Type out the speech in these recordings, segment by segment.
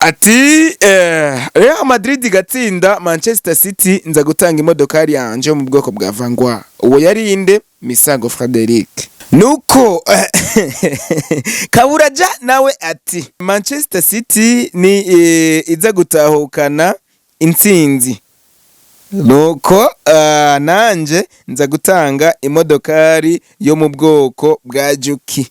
Ati Real Madrid igatsinda Manchester City, nza gutanga imodokari yanje yo mu bwoko bwa Vanguard. Uwo yari inde? Misago Frederic. Nuko Kaburaja nawe ati Manchester City ni iza gutahukana intsinzi, nuko nanje nza gutanga imodokari yo mu bwoko bwa Juki.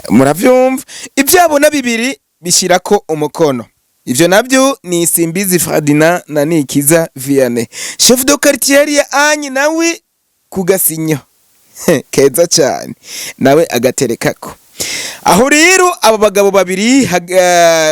Muravyumva, ivyabona bibiri bishirako umukono. Ivyo navyo ni Simbizi Ferdinand na Nikiza Vianney, chef de quartier ya Anyi, nawe kugasinyo keza cyane, nawe agaterekako. Aho rero aba bagabo babiri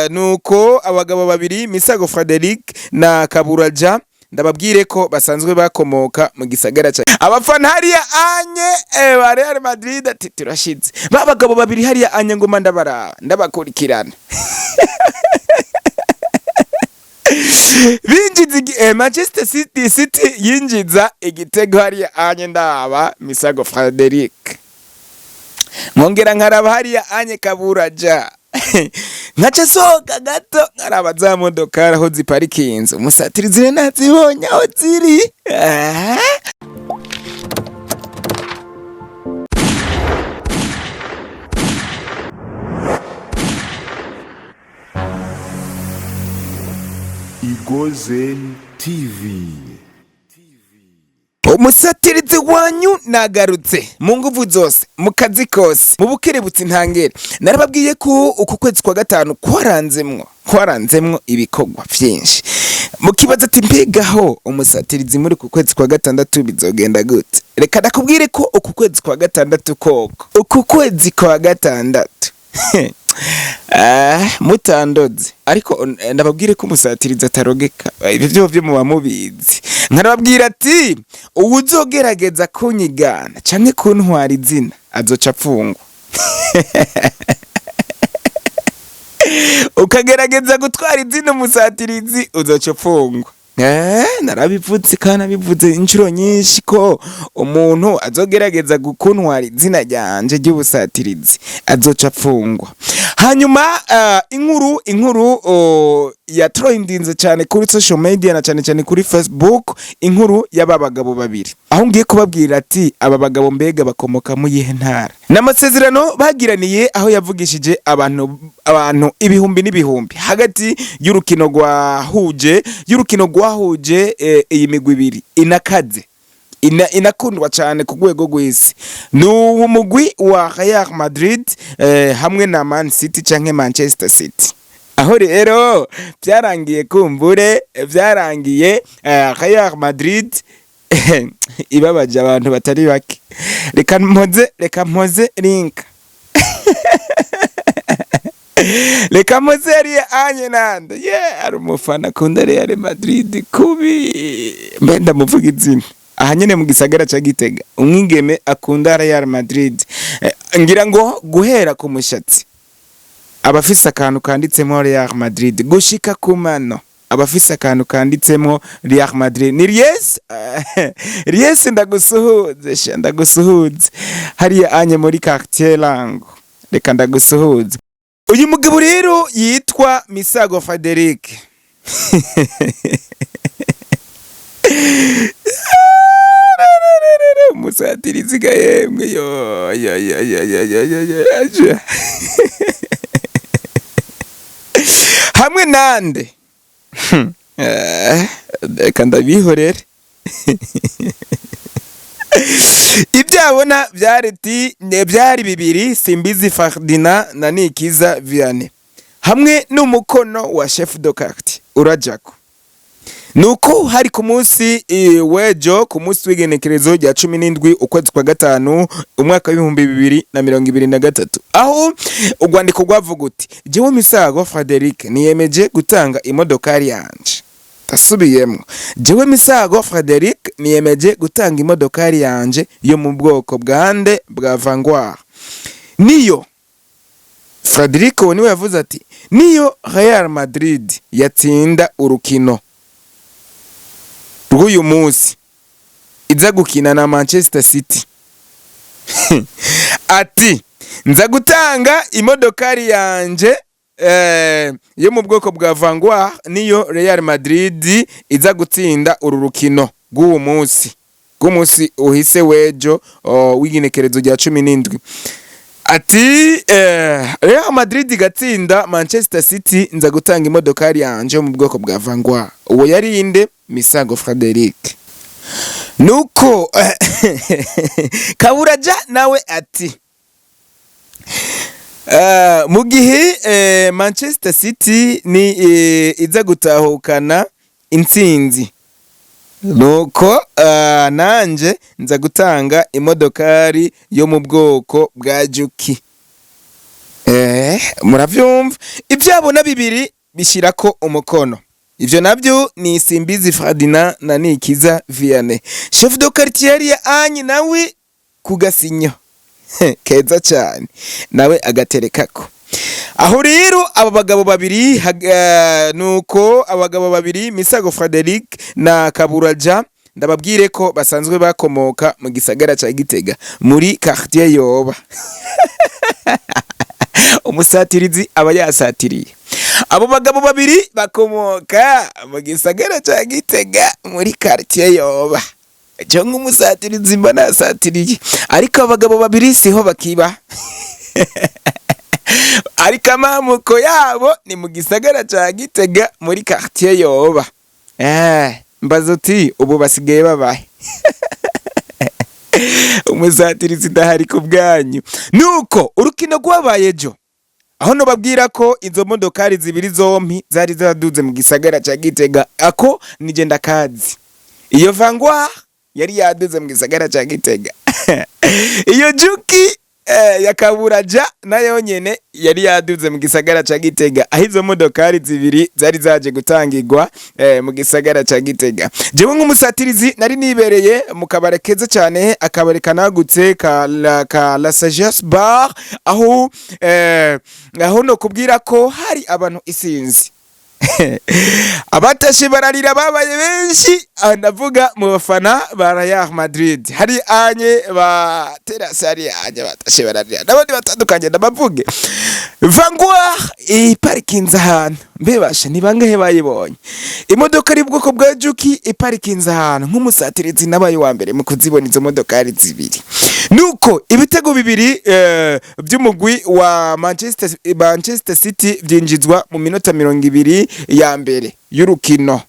nuko abagabo babiri Misago Frederic na Kaburaja, ndababwire ko basanzwe bakomoka mu gisagara ca abafana hariya anye ba Real Madrid, ati turashize ba bagabo babiri hariya anye, ngoma ndabaraba, ndabakurikirana binjiza Manchester City yinjiza igitego hariya anye, ndaba Misago Frederic, nkongera nkaraba hariya anye Kaburaja, nkaca sohoka gato nkaraba za modokari aho ziparikinze, umusatirizi nazibonye aho ziri. Ah. Igozen TV. Umusatirizi wanyu nagarutse mu nguvu zose, mu kazi kose, mu bukerebutsi ntangere. Narababwiye ko uku kwezi kwa gatanu kwaranzemwo ibikorwa vyinshi. Mukibaza ati mbegaho umusatirizi muri uku kwezi kwa gatandatu bizogenda gute? Reka ndakubwire ko uku kwezi kwa gatandatu koko, uku kwezi kwa gatandatu mutandoze, ariko ndababwire ko umusatirizi atarogeka. Ibyo byo byo muba mubizi. Nkarababwira ati uwuzogerageza kunyigana canke kuntwara izina azoca apfungwa. Ukagerageza gutwara izina umusatirizi, uzoca upfungwa. Narabivutse kandi nabivuze inshuro nyinshi ko umuntu azogerageza gukuntwara izina ryanje ry'ubusatirizi azoca apfungwa. Hanyuma inkuru ya trendinze cyane kuri social media na cyane cyane kuri Facebook, inkuru y'aba bagabo babiri, aho ngiye kubabwira ati aba bagabo mbega bakomoka mu yihe ntara, n'amasezerano bagiraniye, aho yavugishije abantu ibihumbi n'ibihumbi hagati y'urukino rwahuje iyi migwi ibiri inakaze inakundwa cyane ku rwego rw'isi, ni uwo mugwi wa Real Madrid hamwe na Man City canke Manchester City. Aho rero byarangiye, kumbure byarangiye Real Madrid ibabaje abantu batari bake. Reka mpoze link, reka mpoze yariye anye nande ye ari umufana akunda Real Madrid kubi. Mbe ndamuvuga izina aha nyene mu gisagara ca Gitega, umwigeme akunda Real Madrid. Ngira ngo guhera ku mushatsi abafise akantu kanditsemo Real Madrid, gushika ku mano abafise akantu kanditsemo Real Madrid. Ni Ries Ries, ndagusuhuze sha, ndagusuhuze hariya anye muri quartier Lango, reka ndagusuhuze. Uyu mugabo rero yitwa Misago Frederic, umusatirizi ga yemwe, yo yo yo yo yo yo yo yo yo, hamwe nande? Reka ndabihorere. Ibyo abona byari bibiri, Simbizi Ferdinand na Nikiza Vianney, hamwe n'umukono wa chef de quartier urajako. Nuko hari ku munsi w'ejo, ku munsi w'igenekerezo rya 17 ukwezi kwa gatanu umwaka w'2023, aho urwandiko rwavuga uti: "Jewe Misago Frederic niyemeje gutanga imodokari yanje." Ndasubiyemo: "Jewe Misago Frederic niyemeje gutanga imodokari yanje yo mu bwoko bwa nde? Bwa Vanguard." Niyo Frederic uwo niwe yavuze ati niyo Real Madrid yatsinda urukino rw'uyu munsi iza gukina na Manchester City, ati nza gutanga imodokari yanje. yo mu bwoko bwa Vanguard niyo Real Madrid iza gutsinda uru rukino rw'uwo munsi, rw'umunsi uhise w'ejo, w'igenekerezo rya 17. Ati Real Madrid igatsinda Manchester City, nza gutanga imodokari yanje yo mu bwoko bwa Vanguard. Uwo yari inde? Misago Frederic. Nuko Kaburaja nawe ati mu gihe Manchester City ni iza gutahukana intsinzi, nuko nanje nza gutanga imodokari yo mu bwoko bwa Juki. Muravyumva, ivyabona bibiri bishirako umukono. Ivyo navyo ni Simbizi Ferdinand na Nikiza Vianney, chef de quartier ya Anyi, nawe ku gasinyo keza cyane, nawe agaterekako. Aho rero abo bagabo babiri nuko abagabo babiri Misago Frederic na Kaburaja, ndababwire ko basanzwe bakomoka mu gisagara ca Gitega muri quartier Yoba. Umusatirizi aba yasatiriye. Abo bagabo babiri bakomoka mu gisagara ca Gitega muri quartier Yoba. Jo nk'umusatirizi mba nasatiriye, ariko abagabo babiri siho bakiba, ariko amamuko yabo ni mu gisagara ca Gitega muri quartier Yoba. Mbaza uti ubu basigaye babahe? Umusatirizi ndahari ku bwanyu. Nuko urukino rwabaye ejo, aho nobabwira ko izo modokari zibiri zompi zari zaduze mu gisagara ca Gitega. Ako nije ndakazi. Iyo Vanguard yari yaduze mu gisagara ca Gitega, iyo Juki ya Kaburaja nayo nyene yari yaduze mu gisagara ca Gitega, aho izo modokari zibiri zari zaje gutangirwa mu gisagara ca Gitega. Jewe nk'umusatirizi nari nibereye mu kabare keza cyane, akabare kanagutse ka La Sagesse Bar, aho no kubwira ko hari abantu isinzi, abatashe bararira babaye benshi. Aha ndavuga mu bafana ba Real Madrid, hari anye ba terasi, hari anye batashe bararira n'abandi batandukanye. Ndabavuge, Vanguard iparikinze ahantu, mbebasha ni bangahe bayibonye? Imodoka ari ubwoko bwa Juki iparikinze ahantu, nk'umusatirizi nabaye wa mbere mu kuzibona izo modokari zibiri. Nuko ibitego bibiri by'umugwi wa Manchester City byinjizwa mu minota 20 ya mbere y'urukino.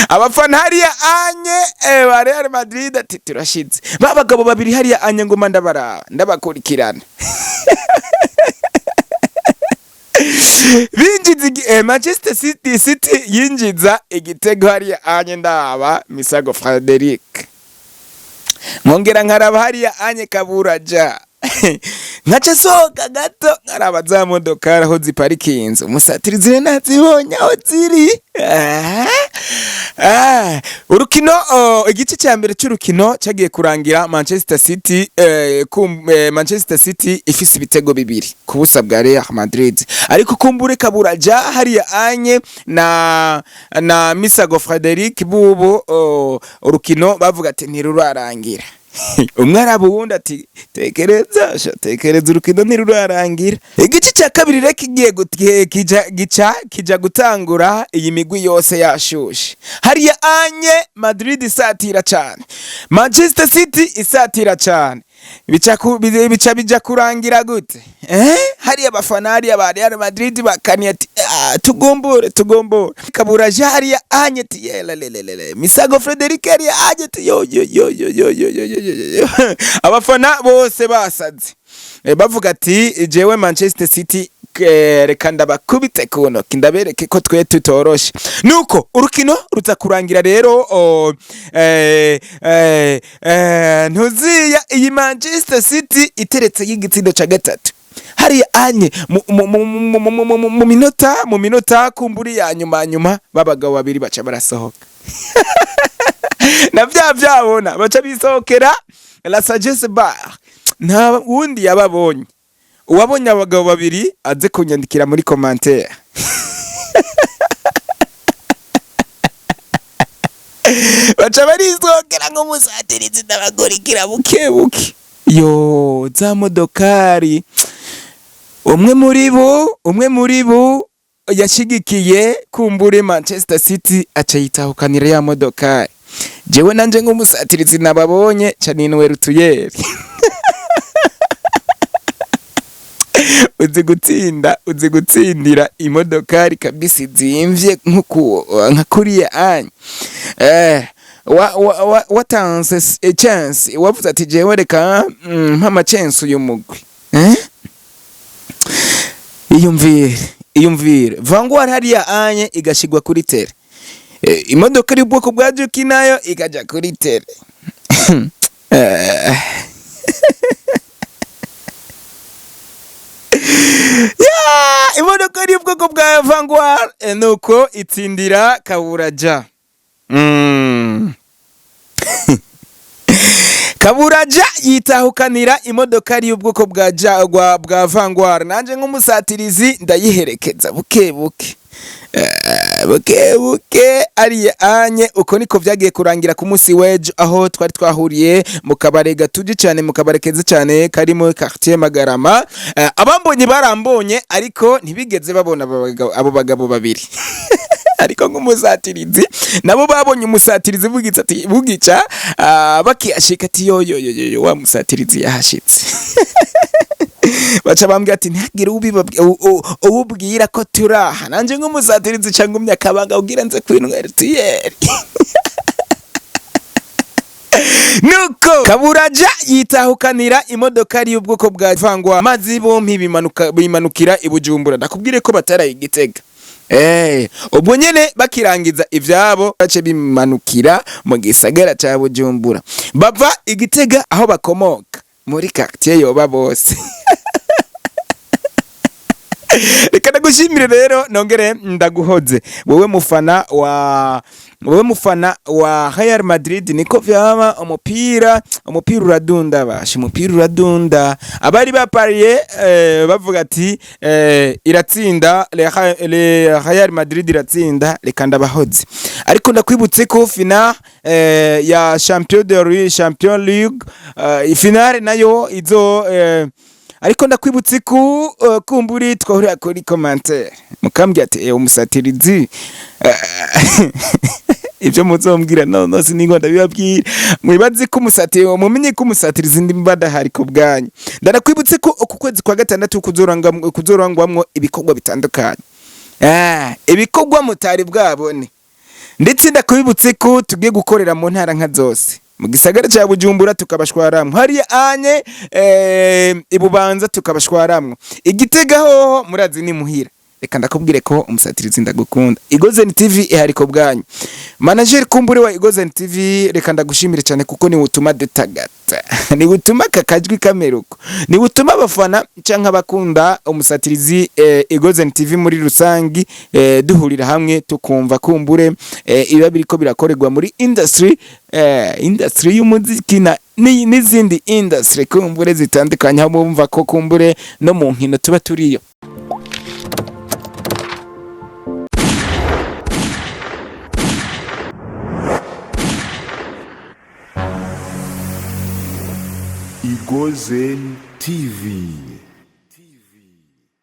Abafana hariya anye ba Real Madrid ati turashize. Ba bagabo babiri hariya anye ngoma ndabaraba, ndabakurikirana. Binjiza Manchester City yinjiza igitego hariya anye, ndaba Misago Frederic, nkongera nkaraba hariya anye Kaburaja, nkaca sohoka gato nkaraba za modokari aho ziparikinze. Umusatirizi rero nazibonye aho ziri. Urukino, igice cya mbere cy'urukino cyagiye kurangira Manchester City ifise ibitego 2 ku busa bwa Real Madrid. Ariko kumbure Kaburaja hariya anye na Misago Frederic bubo, urukino bavuga ati ntirurarangira. Umwe araba uwundi ati tekereza sha, tekereza, urukino ntirurarangira. Igice cya kabiri rero kigiye kija gica kija gutangura, iyi migwi yose yashushe. Hariya anye Madrid isatira cyane, Manchester City isatira cyane. Bica bija kurangira gute? Hariya abafana hariya ba Real Madrid bakaniye ati ah, tugombore tugombore. Kaburaja hariya anye ati yelelelele. Misago Frederic hariya anye ati yo yo yo yo yo yo yo yo yo yo. Abafana bose basaze, bavuga ati jewe Manchester City reka ndabakubite ku ntoki ndabereke ko twe tutoroshe. Nuko urukino ruza kurangira rero, ntuziya iyi Manchester City iteretse y'igitsindo ca gatatu hariya anye mu minota kumburi ya nyuma nyuma. Babagabo babiri baca barasohoka na vya vyabona, baca bisohokera La Sagesse Bar, nta wundi yababonye. Uwabonye abagabo babiri aze kunyandikira muri commentaire. Baca barisokera nk'umusatirizi, ndabagurikira buke buke, yo za modokari. Umwe muri bo yashigikiye kumbure Manchester City aca yitahukanira ya modokari. Jewe nanje nk'umusatirizi nababonye ca ninwera utuyeri. Uzi gutsinda, uzi gutsindira imodokari kabisa izimvye nkuku nka kuriya anya wa watanze chance, wavuze ati jewe reka mpa chance uyu mugwi. Iyumvire, iyumvire Vanguard hariya anye igashigwa kuri terrain, imodoka iri ubwoko bwa Juki nayo ikaja kuri terrain. Ya, imodoka iri ubwoko bwa Vanguard nuko itsindira Kaburaja. Kaburaja yitahukanira imodoka ari ubwoko bwa ja, bwa Vanguard. Nanje nk'umusatirizi ndayiherekeza buke buke, buke buke ariye anye. Uko niko vyagiye kurangira ku munsi w'ejo, aho twari twahuriye mu kabare gatuje cyane, mu kabare keza cyane kari muri quartier Magarama. Abambonye barambonye, ariko ntibigeze babona abo bagabo babiri. Ariko nk'umusatirizi nabo babonye umusatirizi bugica ati bugica bakiyashika ati yo yo yo yo yo, wa musatirizi yahashitse. Baca bambwira ati ntihagire uwubwira ko turaha. Nanje nk'umusatirizi ca ngumya akabanga kugira nze kwinywera utuyeri. Nuko Kaburaja yitahukanira imodoka ari y'ubwoko bwa Vanguard, mazi bompi bimanuka bimanukira i Bujumbura. Ndakubwire ko bataraye Igitega. Ubwo nyene bakirangiza ivyabo bace bimanukira mu gisagara ca Bujumbura, bava Igitega aho bakomoka muri quartier yoba bose. Reka ndagushimire rero, nongere ndaguhoze wewe mufana wa Real Madrid. Niko vyama, umupira uradunda basha, umupira uradunda. Abari bapariye bavuga ati iratsinda le Real Madrid iratsinda, reka ndabahoze. Ariko ndakwibutse ko final ya Champion League, finale nayo izo ariko ndakwibutse ko kumburi twahurira kuri commentaire mukambwira ati umusatirizi ibyo muzombwira no siningo ndabibabwira. Mwibaze ko umusatiri, mumenye ko umusatirizi ndi badahari ku bwanyu. Ndanakwibutse ko uku kwezi kwa gatandatu kuzorangwamwo ibikorwa bitandukanye, ibikorwa mutari bwabone. Ndetse ndakwibutse ko tugiye gukorera mu ntara nka zose, mu gisagara cya Bujumbura tukabashwaramwo, hariya anye ibubanza tukabashwaramwo, Igitega hoho murazi ni muhira. Reka ndakubwire ko umusatirizi ndagukunda. Igozen TV ihari ku bwanyu. Manager kumbure wa Igozen TV, reka ndagushimire cyane kuko ni utuma dutagata, ni utuma kakajwi kameruko, ni utuma abafana canke abakunda umusatirizi Igozen TV muri rusangi duhurira hamwe tukumva kumbure ibiba biriko birakorerwa muri industry y'umuziki na n'izindi industry kumbure zitandukanye, aho mumva ko kumbure no mu nkino tuba turiyo. Igozen TV.